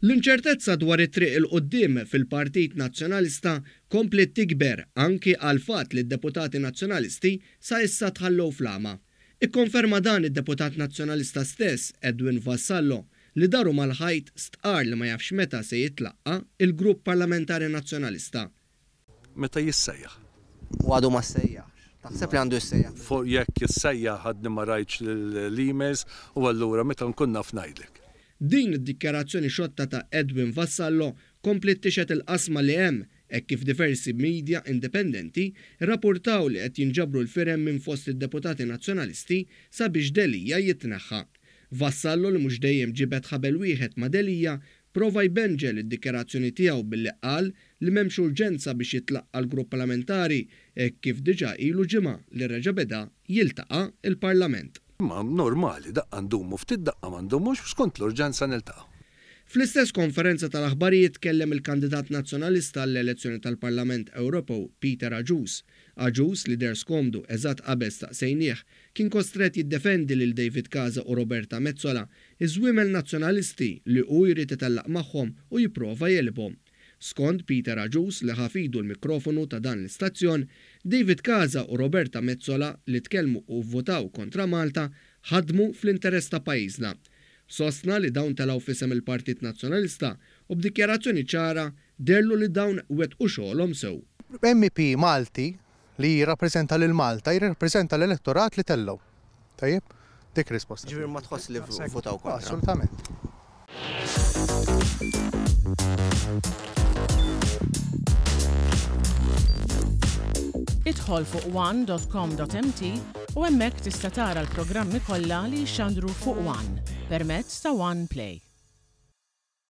L-inċertezza dwar it-triq 'il quddiem fil-Partit Nazzjonalista kompliet tikber anki għall-fatt li d-deputati Nazzjonalisti sa issa tħallew fl-għama. Ikkonferma dan id-deputat Nazzjonalista stess, Edwin Vassallo, li daru mal-ħajt stqarr li ma jafx meta se jitlaqqa' il-Grupp Parlamentari Nazzjonalista. Meta jissejjaħ. U għadu ma ssejjaħx. Taħseb li għandu jissejjaħ? Fuq jekk jissejjaħ għadni ma rajtx l-emails u allura meta nkun naf ngħidlek. Din id-dikjarazzjoni xotta ta' Edwin Vassallo kompliet tixhed il-qasma li hemm hekk kif diversi media indipendenti rrapurtaw li qed jinġabru l-firem minn fost id-deputati Nazzjonalisti sabiex Delia jitneħħa. Vassallo li mhux dejjem ġibed ħabel wieħed ma' Delia Prova jbenġel id-dikjarazzjoni tiegħu billi qal li m'hemmx urġenza biex jitlaqqa' l-grupp parlamentari hekk kif diġà ilu ġimgħa li reġa' beda jiltaqa' l-Parlament. Imma normali, daqqa ndumu ftit daqqa ma ndumux, skont l-urġenza niltaqgħu. Fl-istess konferenza tal-aħbarijiet tkellem il-kandidat Nazzjonalista għall-elezzjoni tal-Parlament Ewropew Peter Agius. Agius, li deher skomdu eżatt qabel staqsejnieh, kien kostrett jiddefendi lil David Casa u Roberta Metsola, iż-żwiemel Nazzjonalisti li hu jrid itellaq magħhom u jipprova jegħlibhom. Skont Peter Agius li ħa f'idu l-mikrofonu ta' dan l-istazzjon, David Casa u Roberta Metsola li tkellmu u vvutaw kontra Malta ħadmu fl-interess ta' pajjiżna. Sostna li dawn telgħu f'isem il-Partit Nazzjonalista u b'dikjarazzjoni ċara deherlu li dawn wettqu xogħolhom sew. MEP Malti li jirrappreżenta lil Malta, jirrappreżenta l-elettorat li tellgħu. Tajjeb? Dik risposta. Ġifieri ma tħoss li vvutaw kontra? Assolutament. Idħol fuq one.com.mt u hemmhekk tista' tara l-programmi kollha li jixxandru fuq One permezz ta' One Play.